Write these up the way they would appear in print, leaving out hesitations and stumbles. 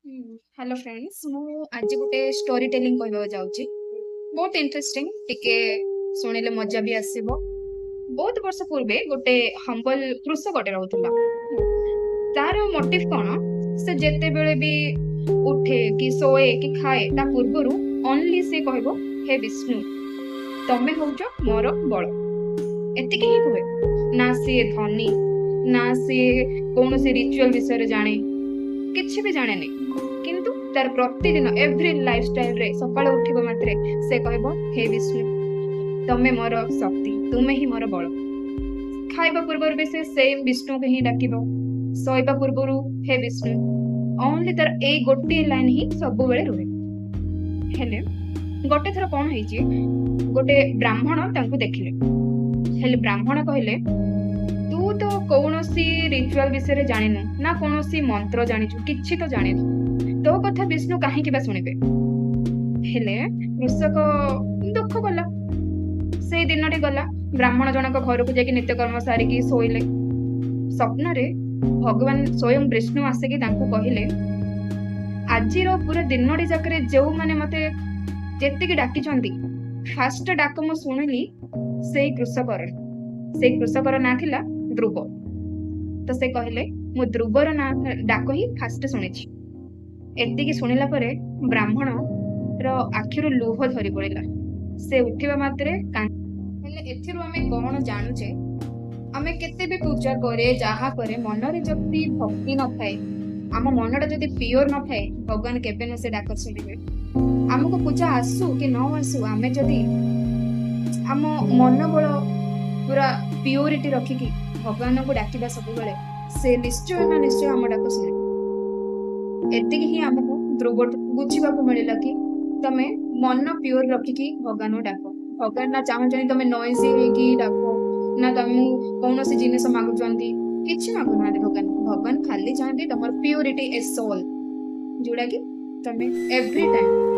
Hello friends, ମୁଁ ଆଜି ଗୋଟେ ଷ୍ଟୋରି ଟେଲିଂ କହିବାକୁ ଯାଉଛି। ବହୁତ ଇଣ୍ଟରେଷ୍ଟିଂ, ଟିକେ ଶୁଣିଲେ ମଜା ବି ଆସିବ। ବହୁତ ବର୍ଷ ପୂର୍ବେ ଗୋଟେ ହମ୍ବଲ କୃଷକଟେ ରହୁଥିଲା। ତାର ମୋଟିଭ କଣ, ସେ ଯେତେବେଳେ ବି ଉଠେ କି ଶୋଏ କି ଖାଏ, ତା ପୂର୍ବରୁ ଅନଲି ସେ କହିବ, "ହେ ବିଷ୍ଣୁ, ତମେ ହଉଛ ମୋର ବଳ।" ଏତିକି ହିଁ କୁହେ। ନା ସିଏ ଧନୀ, ନା ସିଏ କୌଣସି ରିଚୁଆଲ ବିଷୟରେ ଜାଣେ, କିଛି ବି ଜାଣେନି। କିନ୍ତୁ ତାର ପ୍ରତିଦିନ ଏଭ୍ରି ଲାଇଫଷ୍ଟାଇଲରେ ସକାଳୁ ଉଠିବ ମାତ୍ରେ ସେ କହିବ, "ହେ ବିଷ୍ଣୁ, ତମେ ମୋର ଶକ୍ତି, ତୁମେ ହିଁ ମୋର ବଳ।" ଖାଇବା ପୂର୍ବରୁ ବି ସେ ସେମ୍ ବିଷ୍ଣୁକୁ ହିଁ ଡାକିବ। ଶୋଇବା ପୂର୍ବରୁ "ହେ ବିଷ୍ଣୁ", ଓନ୍ଲି ତାର ଏଇ ଗୋଟିଏ ଲାଇନ ହିଁ ସବୁବେଳେ ରୁହେ। ହେଲେ ଗୋଟେ ଥର କଣ ହେଇଛି, ଗୋଟେ ବ୍ରାହ୍ମଣ ତାଙ୍କୁ ଦେଖିଲେ। ହେଲେ ବ୍ରାହ୍ମଣ କହିଲେ, "ତୁ ତ କୌଣସି ରିଚୁଆଲ ବିଷୟରେ ଜାଣିନୁ, ନା କୌଣସି ମନ୍ତ୍ର ଜାଣିଛୁ, କିଛି ତ ଜାଣିନୁ। ତୋ କଥା ବିଷ୍ଣୁ କାହିଁକି ବା ଶୁଣିବେ?" ହେଲେ କୃଷକ ଦୁଃଖ କଲା। ସେଇ ଦିନଟି ଗଲା। ବ୍ରାହ୍ମଣ ଜଣକ ଘରକୁ ଯାଇକି ନିତ୍ୟକର୍ମ ସାରିକି ଶୋଇଲେ। ସ୍ୱପ୍ନରେ ଭଗବାନ ସ୍ୱୟଂ ବିଷ୍ଣୁ ଆସିକି ତାଙ୍କୁ କହିଲେ, "ଆଜିର ପୁରା ଦିନଟି ଯାକରେ ଯେଉଁମାନେ ମତେ ଯେତିକି ଡାକିଛନ୍ତି, ଫାଷ୍ଟ ଡାକ ମୁଁ ଶୁଣିଲି ସେଇ କୃଷକର।" ସେଇ କୃଷକର ନାଁ ଥିଲା ଧ୍ରୁବ। ତ ସେ କହିଲେ, "ମୁଁ ଧ୍ରୁବର ନାଁ ଡାକ ହିଁ ଫାଷ୍ଟ ଶୁଣିଛି।" ଏତିକି ଶୁଣିଲା ପରେ ବ୍ରାହ୍ମଣର ଆଖିରୁ ଲୁହ ଝରି ପଡ଼ିଲା। ସେ ଉଠିବା ମାତ୍ରେ। ହେଲେ ଏଥିରୁ ଆମେ କଣ ଜାଣୁଛେ? ଆମେ କେତେ ବି ପୂଜା କରେ, ଯାହା କରେ, ମନରେ ଯଦି ଭକ୍ତି ନଥାଏ, ଆମ ମନଟା ଯଦି ପିଓର ନଥାଏ, ଭଗବାନ କେବେ ନା ସେ ଡାକ ଶୁଣିବେ। ଆମକୁ ପୂଜା ଆସୁ କି ନ ଆସୁ, ଆମେ ଯଦି ଆମ ମନୋବଳ ପୁରା ପିଓରିଟି ରଖିକି ଭଗବାନଙ୍କୁ ଡାକିବା ସବୁବେଳେ, ସେ ନିଶ୍ଚୟ ନା ନିଶ୍ଚୟ ଆମ ଡାକ ଶୁଣିବେ। ଏତିକି ହିଁ ଆମକୁ ଧ୍ରୁବ ବୁଝିବାକୁ ମିଳିଲା କି ତମେ ମନ ପିଓର ରଖିକି ଭଗବାନଙ୍କୁ ଡାକ। ଭଗବାନ ନା ଚାହୁଁଛନ୍ତି ତମେ ନଏଜି ହେଇକି ଡାକ, ନା ତମକୁ କୌଣସି ଜିନିଷ ମାଗୁଛନ୍ତି। କିଛି ମାଗୁନାହାନ୍ତି ଭଗବାନ। ଭଗବାନ ଖାଲି ଚାହାନ୍ତି ତମର ପ୍ୟୁରିଟି, ଏ ସୋଲ୍, ଯୋଉଟା କି ତମେ ଏଭ୍ରି ଟାଇମ୍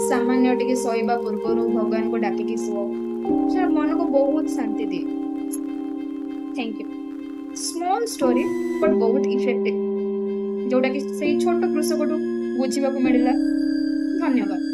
ସାମାନ୍ୟ ଟିକେ ଶୋଇବା ପୂର୍ବରୁ ଭଗବାନଙ୍କୁ ଡାକିକି ଶୁଅ, ସେଟା ମନକୁ ବହୁତ ଶାନ୍ତି ଦିଏ। Thank you. Small story but ବହୁତ ଇଫେକ୍ଟିଭ, ଯୋଉଟା କି ସେଇ ଛୋଟ କୃଷକଠୁ ବୁଝିବାକୁ ମିଳିଲା। ଧନ୍ୟବାଦ।